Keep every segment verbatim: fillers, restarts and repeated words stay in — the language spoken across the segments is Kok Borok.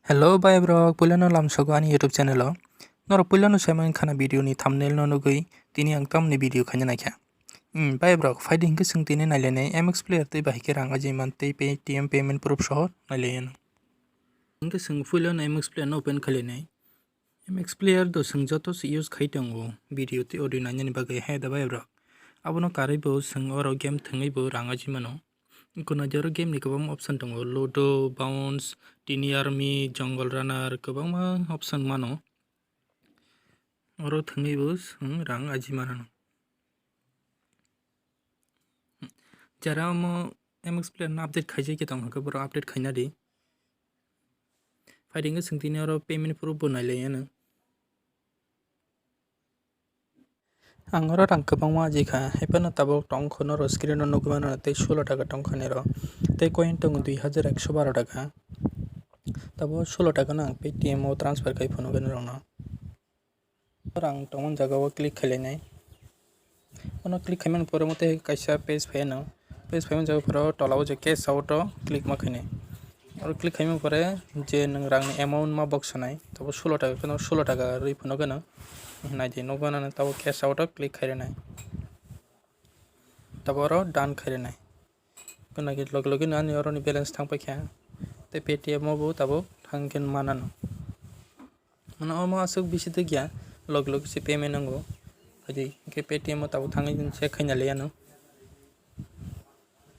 Hello bai borok, puilano lamsogo ani YouTube channel o. Norok puilano saimang khana video ni thumbnail no nugwi tini ang tamni video khaina naikha. Hmm, bai borok, phaidi hinkhe chwng tini nailainai M X Player tei bahai khe rang ajai man tei Paytm payment proof soho nailaiyano. Hinkhe chwng puilano M X Player no open khailainai. M X Player do chwng joto se use khai tongo video tei audio nainani bagwi, he da bai borok. Abono karwi bo chwng oro game thwngwi bo rang ajai mano. Guna jora game ni kwbangma option tongo, Ludo, Bounce, Tiny Army, Jungle Runner, kwbangma option mano. Oro thwngwi bo chwng rang ajai mano. Jara omo M X Player no update khaijak khe tong hwnkhe borok update khaina di. Phaidi hinkhe chwng tini oro payment proof bo nailaiyano. Ang oro rang kwbangma ajikha, haiphano tabuk tongkha norok screen o nugwi mano tei solo taka tongkha nero, tei coin tongo dui hajar ekso baro taka. Tabuk solo taka no ang Paytm o transfer khai phunukgwi norokno. Rang tongmani jaga o click khailainai. Ono click khaimani pore omo tei kaisa page phaiano. Page phaimani jaga pore o tola o je cash out o click ma khainai. Oro click khaimani pore je nwng rang ni amount ma boksanai, tabo solo taka kheno solo taka rwi phunukgwi nai di, nukgo nang tabo cash out o click khairwnai. Tabo oro done khairwnai. Gwnagwi logi logi no ani oro ni balance thang paikha. Tei Paytm o bo tabuk thang khe manano. Mano omo aswk bisi dwkya, logi logi se payment nango. Phaidi hinkhe Paytm o tabuk thangwi check khaina liya no.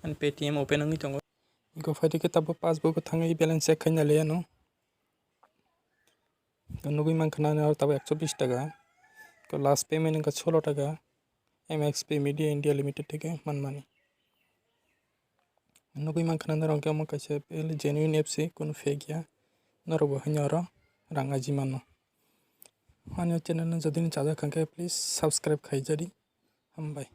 Ani Paytm open wngwi tongo. Iko phaidi khe tabuk passbook o thangwi balance check khaina liya no. Nugwi mankha nani oro tabuk ekso bish taka. Iko last payment wngkha solo taka. M X P Media India Limited theke manmani. Nugwi mankha norok khe omo kaisa genuine apps se, kunu fake ya. Norok bo haino oro rang aji mano. Ani channel no jodi ni chajak kha khe please subscribe khaijadi. Hambai.